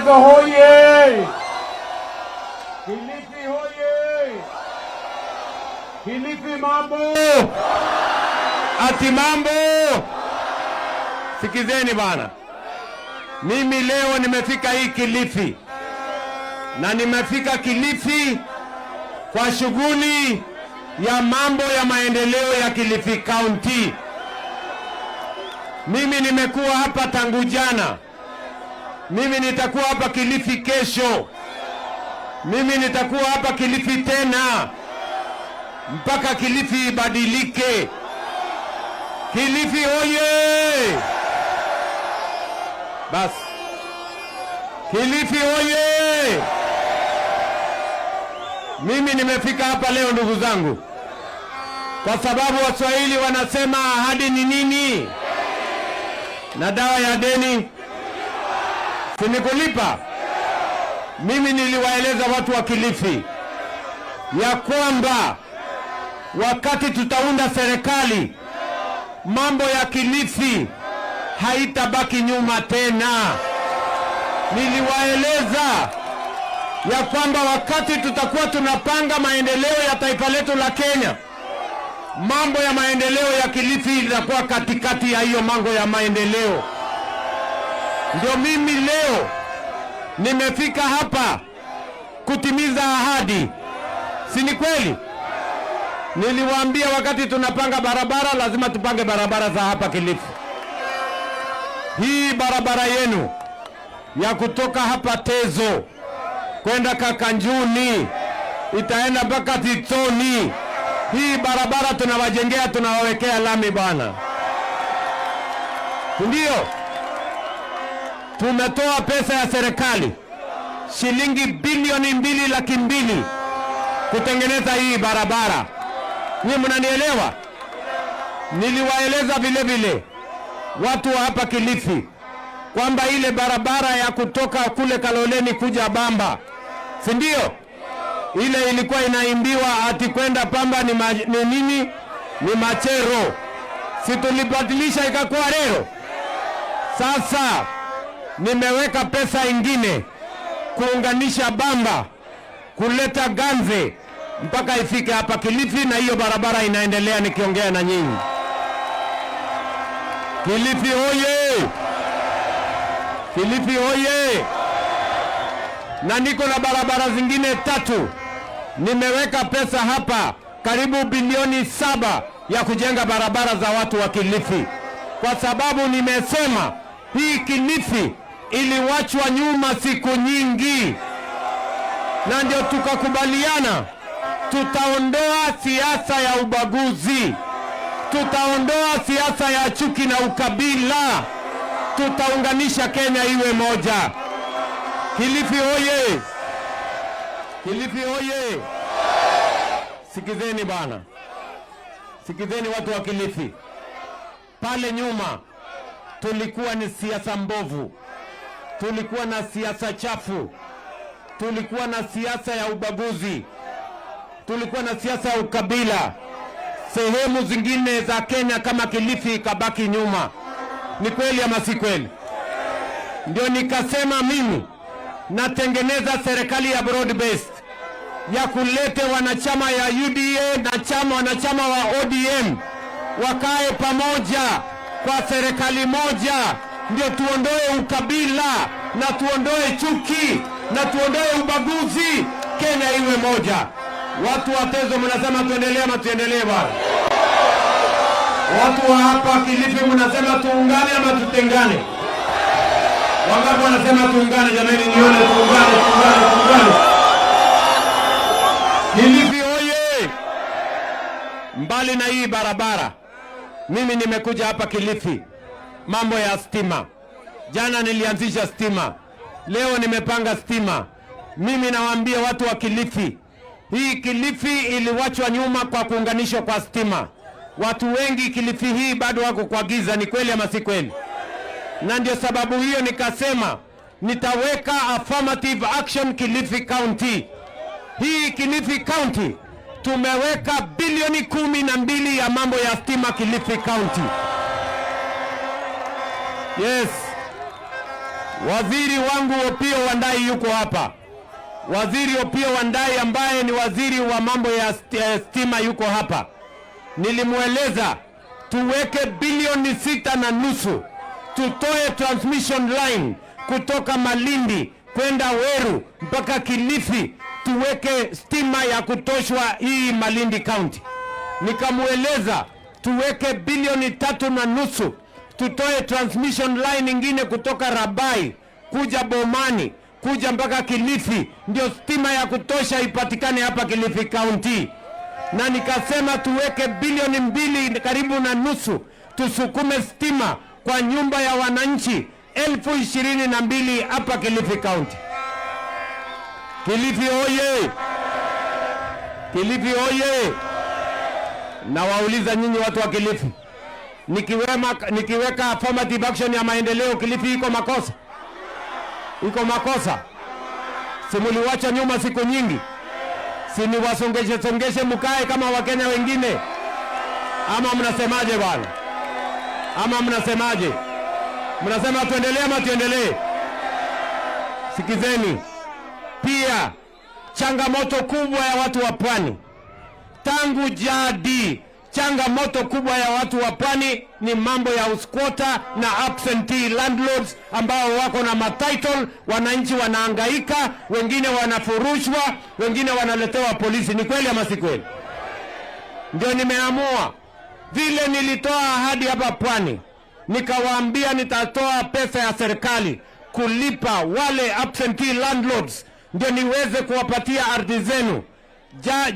Hoye! Kilifi hoye! Kilifi mambo! Ati mambo! Sikizeni bana, mimi leo nimefika hii Kilifi na nimefika Kilifi kwa shughuli ya mambo ya maendeleo ya Kilifi County. Mimi nimekuwa hapa tangu jana. Mimi nitakuwa hapa Kilifi kesho. Mimi nitakuwa hapa Kilifi tena mpaka Kilifi ibadilike. Kilifi oye! Basi, Kilifi oye! Mimi nimefika hapa leo ndugu zangu, kwa sababu Waswahili wanasema ahadi ni nini? Na dawa ya deni si ni kulipa. Mimi niliwaeleza watu wa Kilifi ya kwamba wakati tutaunda serikali, mambo ya Kilifi haitabaki nyuma tena. Niliwaeleza ya kwamba wakati tutakuwa tunapanga maendeleo ya taifa letu la Kenya, mambo ya maendeleo ya Kilifi itakuwa katikati ya hiyo mambo ya maendeleo. Ndio mimi leo nimefika hapa kutimiza ahadi, si ni kweli? Niliwaambia wakati tunapanga barabara, lazima tupange barabara za hapa Kilifi. Hii barabara yenu ya kutoka hapa Tezo kwenda Kakanjuni itaenda mpaka Titoni. Hii barabara tunawajengea, tunawawekea lami bwana, ndio tumetoa pesa ya serikali shilingi bilioni 2 laki 2 kutengeneza hii barabara. Nyinyi mnanielewa? Niliwaeleza vile vile watu wa hapa Kilifi kwamba ile barabara ya kutoka kule Kaloleni kuja Bamba, si ndio? Ile ilikuwa inaimbiwa ati kwenda Pamba ni nini? Ni machero. Si tulibadilisha ikakuwa rero? Sasa nimeweka pesa ingine kuunganisha Bamba kuleta Ganze mpaka ifike hapa Kilifi, na hiyo barabara inaendelea nikiongea na nyinyi. Kilifi oye! Kilifi oye! Na niko na barabara zingine tatu, nimeweka pesa hapa karibu bilioni 7 ya kujenga barabara za watu wa Kilifi, kwa sababu nimesema hii Kilifi iliwachwa nyuma siku nyingi, na ndio tukakubaliana tutaondoa siasa ya ubaguzi, tutaondoa siasa ya chuki na ukabila, tutaunganisha Kenya iwe moja. Kilifi oye! Kilifi oye! Sikizeni bana, sikizeni watu wa Kilifi. Pale nyuma tulikuwa ni siasa mbovu, tulikuwa na siasa chafu, tulikuwa na siasa ya ubaguzi, tulikuwa na siasa ya ukabila. Sehemu zingine za Kenya kama Kilifi ikabaki nyuma. Ni kweli ama si kweli? Ndio nikasema mimi natengeneza serikali ya broad based ya kulete wanachama ya UDA na chama wanachama wa ODM wakae pamoja kwa serikali moja, ndio tuondoe ukabila na tuondoe chuki na tuondoe ubaguzi, Kenya iwe moja. Watu wa Tezo mnasema tuendelee ama tuendelee bwana? Watu wa hapa Kilifi mnasema tuungane ama tutengane? Wangapi wanasema tuungane? Jamani, nione tuungane, tuungane, tuungane. Kilifi oye! Mbali na hii barabara, mimi nimekuja hapa Kilifi mambo ya stima. Jana nilianzisha stima, leo nimepanga stima. Mimi nawaambia watu wa Kilifi, hii Kilifi iliwachwa nyuma kwa kuunganishwa kwa stima. Watu wengi Kilifi hii bado wako kwa giza. Ni kweli ama si kweli? Na ndio sababu hiyo nikasema nitaweka affirmative action Kilifi County. Hii Kilifi County tumeweka bilioni 12 ya mambo ya stima Kilifi County. Yes. Waziri wangu Opiyo Wandayi yuko hapa. Waziri Opiyo Wandayi ambaye ni waziri wa mambo ya stima yuko hapa. Nilimweleza tuweke bilioni 6.5 tutoe transmission line kutoka Malindi kwenda Weru mpaka Kilifi, tuweke stima ya kutoshwa hii Malindi County. Nikamweleza tuweke bilioni 3.5 tutoe transmission line ingine kutoka Rabai kuja Bomani kuja mpaka Kilifi, ndio stima ya kutosha ipatikane hapa Kilifi County. Na nikasema tuweke bilioni 2 karibu na nusu tusukume stima kwa nyumba ya wananchi 22,000 hapa Kilifi County. Kilifi oye! Kilifi oye! Nawauliza nyinyi watu wa Kilifi, nikiweka affirmative action ya maendeleo Kilifi iko makosa? Iko makosa? Si muliwacha nyuma siku nyingi? Si niwasongeshe songeshe mkae kama Wakenya wengine? Ama mnasemaje bwana? Ama mnasemaje? Mnasema tuendelee ama tuendelee? Sikizeni. Pia changamoto kubwa ya watu wa pwani tangu jadi, changamoto kubwa ya watu wa pwani ni mambo ya usquatter na absentee landlords ambao wako na matitle. Wananchi wanahangaika, wengine wanafurushwa, wengine wanaletewa polisi. Ni kweli ama si kweli? Ndio nimeamua vile nilitoa ahadi hapa pwani, nikawaambia nitatoa pesa ya serikali kulipa wale absentee landlords, ndio niweze kuwapatia ardhi zenu.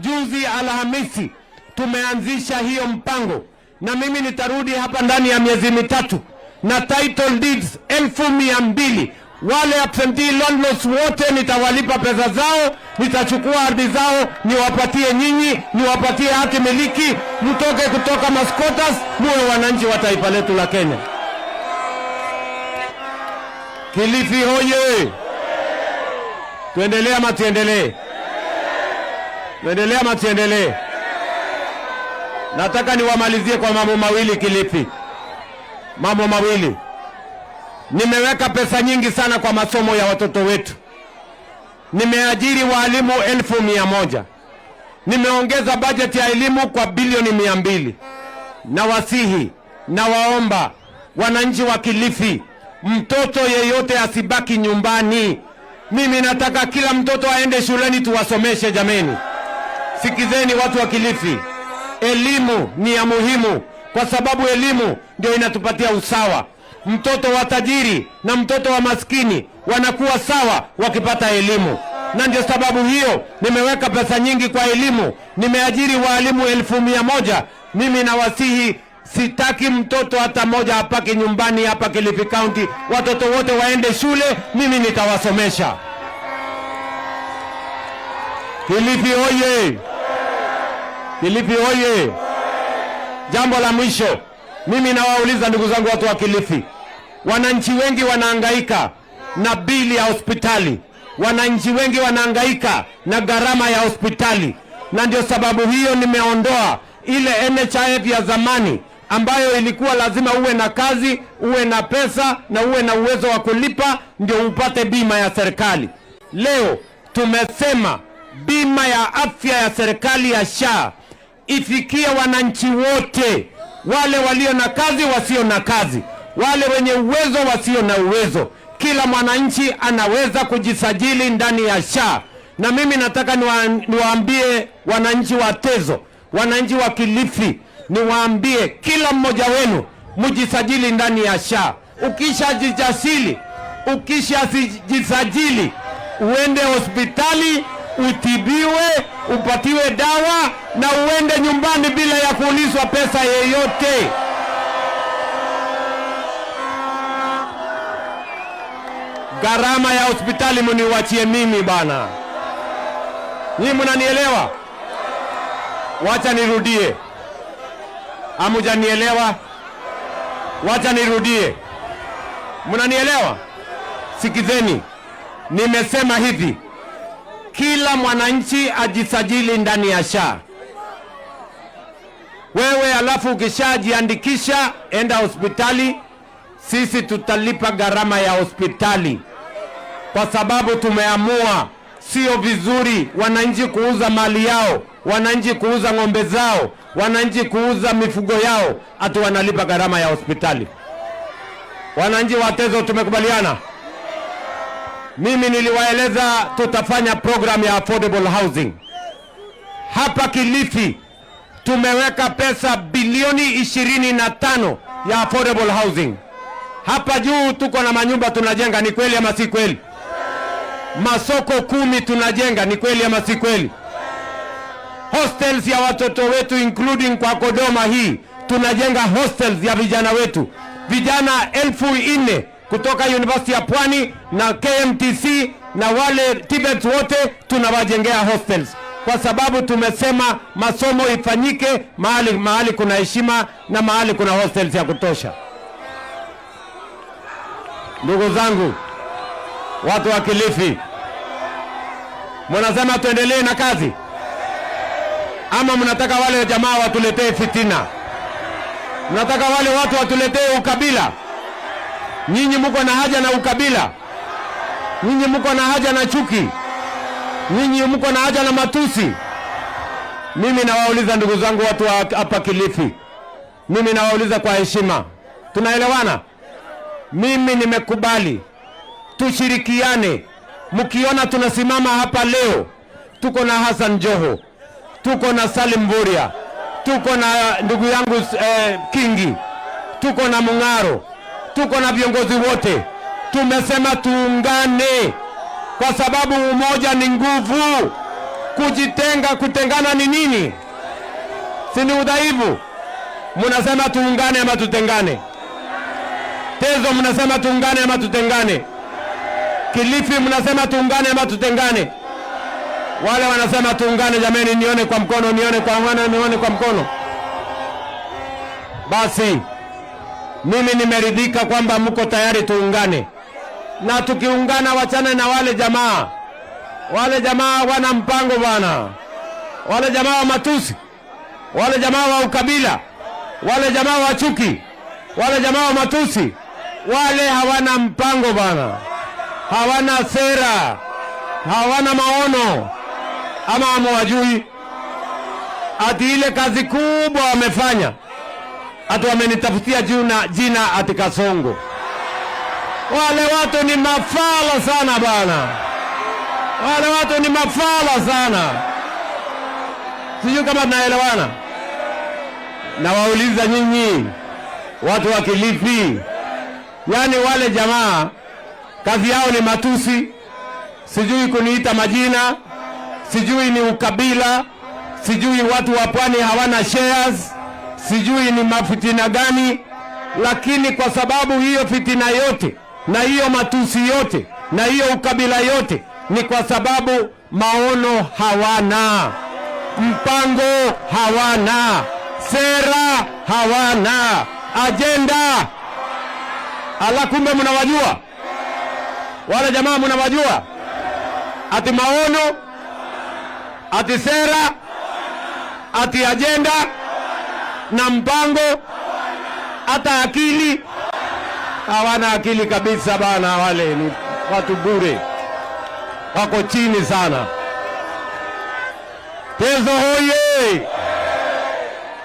Juzi Alhamisi tumeanzisha hiyo mpango, na mimi nitarudi hapa ndani ya miezi 3 na title deeds 200,000. Wale absentee landlords wote nitawalipa pesa zao, nitachukua ardhi zao niwapatie nyinyi, niwapatie hati miliki, mtoke kutoka masquatters, muwe wananchi wa taifa letu la Kenya. Kilifi hoye! Tuendelee ama tuendelee? Tuendelee ama tuendelee? Nataka niwamalizie kwa mambo mawili Kilifi. Mambo mawili. Nimeweka pesa nyingi sana kwa masomo ya watoto wetu. Nimeajiri walimu 100,000. Nimeongeza bajeti ya elimu kwa bilioni 200. Nawasihi, nawaomba wananchi wa Kilifi, mtoto yeyote asibaki nyumbani. Mimi nataka kila mtoto aende shuleni tuwasomeshe jameni. Sikizeni watu wa Kilifi, elimu ni ya muhimu kwa sababu elimu ndio inatupatia usawa. Mtoto wa tajiri na mtoto wa maskini wanakuwa sawa wakipata elimu, na ndio sababu hiyo nimeweka pesa nyingi kwa elimu. Nimeajiri walimu 100,000. Mimi nawasihi, sitaki mtoto hata mmoja apake nyumbani hapa Kilifi County. Watoto wote waende shule, mimi nitawasomesha. Kilifi oye! Kilifi oye! Jambo la mwisho, mimi nawauliza ndugu zangu watu wa Kilifi, wananchi wengi wanahangaika na bili ya hospitali, wananchi wengi wanahangaika na gharama ya hospitali, na ndio sababu hiyo nimeondoa ile NHIF ya zamani ambayo ilikuwa lazima uwe na kazi, uwe na pesa na uwe na uwezo wa kulipa ndio upate bima ya serikali. Leo tumesema bima ya afya ya serikali ya SHA ifikie wananchi wote, wale walio na kazi, wasio na kazi, wale wenye uwezo, wasio na uwezo. Kila mwananchi anaweza kujisajili ndani ya SHA. Na mimi nataka niwaambie wananchi wa Tezo, wananchi wa Kilifi, niwaambie kila mmoja wenu mjisajili ndani ya SHA. Ukishajisajili uende hospitali utibiwe, upatiwe dawa na uende nyumbani bila ya kuulizwa pesa yeyote. Gharama ya hospitali mniwachie mimi bana. Nyinyi mnanielewa? Wacha nirudie. Hamujanielewa? Wacha nirudie. Mnanielewa? Sikizeni. Nimesema hivi, kila mwananchi ajisajili ndani ya SHA. Wewe alafu ukishajiandikisha, enda hospitali. Sisi tutalipa gharama ya hospitali kwa sababu tumeamua sio vizuri wananchi kuuza mali yao, wananchi kuuza ng'ombe zao, wananchi kuuza mifugo yao, ati wanalipa gharama ya hospitali. Wananchi wa Tezo, tumekubaliana. Mimi niliwaeleza tutafanya program ya affordable housing hapa Kilifi. Tumeweka pesa bilioni 25 ya affordable housing. Hapa juu tuko na manyumba tunajenga, ni kweli ama si kweli? Masoko 10 tunajenga, ni kweli ama si kweli? Hostels ya watoto wetu including kwa Kodoma hii tunajenga hostels ya vijana wetu, vijana 4,000 kutoka University ya Pwani na KMTC na wale TVET wote tunawajengea hostels, kwa sababu tumesema masomo ifanyike mahali mahali kuna heshima na mahali kuna hostels ya kutosha. Ndugu zangu, watu wa Kilifi, mnasema tuendelee na kazi ama mnataka wale jamaa watuletee fitina? Mnataka wale watu watuletee ukabila? Nyinyi mko na haja na ukabila? Nyinyi mko na haja na chuki? Nyinyi mko na haja na matusi? Mimi nawauliza ndugu zangu, watu wa hapa Kilifi, mimi nawauliza kwa heshima, tunaelewana? Mimi nimekubali tushirikiane. Mkiona tunasimama hapa leo, tuko na Hassan Joho, tuko na Salim Mvurya, tuko na ndugu yangu Kingi, tuko na Mung'aro, tuko na viongozi wote. Tumesema tuungane, kwa sababu umoja ni nguvu. Kujitenga, kutengana ni nini? Si ni udhaifu? Mnasema tuungane ama tutengane? Tezo mnasema tuungane ama tutengane? Kilifi mnasema tuungane ama tutengane? Wale wanasema tuungane, jameni, nione kwa mkono, nione kwa mkono, nione kwa mkono. Basi mimi nimeridhika kwamba mko tayari tuungane, na tukiungana, wachane na wale jamaa. Wale jamaa wana mpango bwana, wale jamaa wa matusi, wale jamaa wa ukabila, wale jamaa wa chuki, wale jamaa wa matusi, wale hawana mpango bwana, hawana sera, hawana maono, ama hamwajui? Ati ile kazi kubwa wamefanya, ati wamenitafutia jina ati Kasongo. Wale watu ni mafala sana bwana, wale watu ni mafala sana. Sijui kama tunaelewana. Nawauliza nyinyi watu wa Kilifi, yaani wale jamaa kazi yao ni matusi, sijui kuniita majina, sijui ni ukabila, sijui watu wa pwani hawana shares, sijui ni mafitina gani, lakini kwa sababu hiyo fitina yote na hiyo matusi yote na hiyo ukabila yote ni kwa sababu maono hawana, mpango hawana, sera hawana, ajenda. Ala, kumbe mnawajua wale jamaa, mnawajua ati maono, ati sera, ati ajenda na mpango, hata akili hawana. Akili kabisa bana, wale ni watu bure, wako chini sana. Tezo hoye!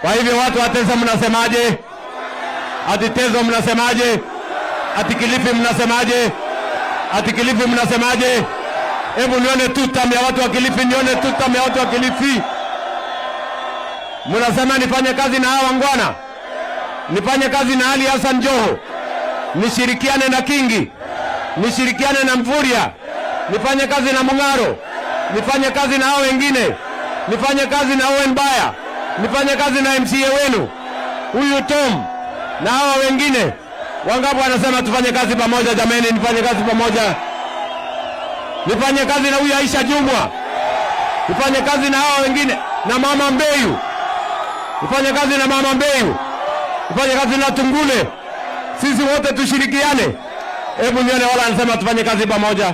Kwa hivyo watu wa Tezo mnasemaje? Ati Tezo mnasemaje? Ati Kilifi mnasemaje? Ati Kilifi mnasemaje? Hebu nione tutam ya watu wa Kilifi, nione tutam ya watu wa Kilifi. Mnasema nifanye kazi na hawa wangwana, nifanye kazi na Ali Hassan Joho, nishirikiane na Kingi, nishirikiane na Mvurya, nifanye kazi na Mung'aro, nifanye kazi na hao wengine, nifanye kazi na Owen Baya, nifanye kazi na MCA wenu huyu Tom na hawa wengine. Wangapi wanasema tufanye kazi pamoja? Jameni, nifanye kazi pamoja, nifanye kazi na huyu Aisha Jumwa, nifanye kazi na hawa wengine na mama Mbeyu, nifanye kazi na mama Mbeyu, nifanye kazi na Tungule, sisi wote tushirikiane. Hebu nione wala anasema tufanye kazi pamoja.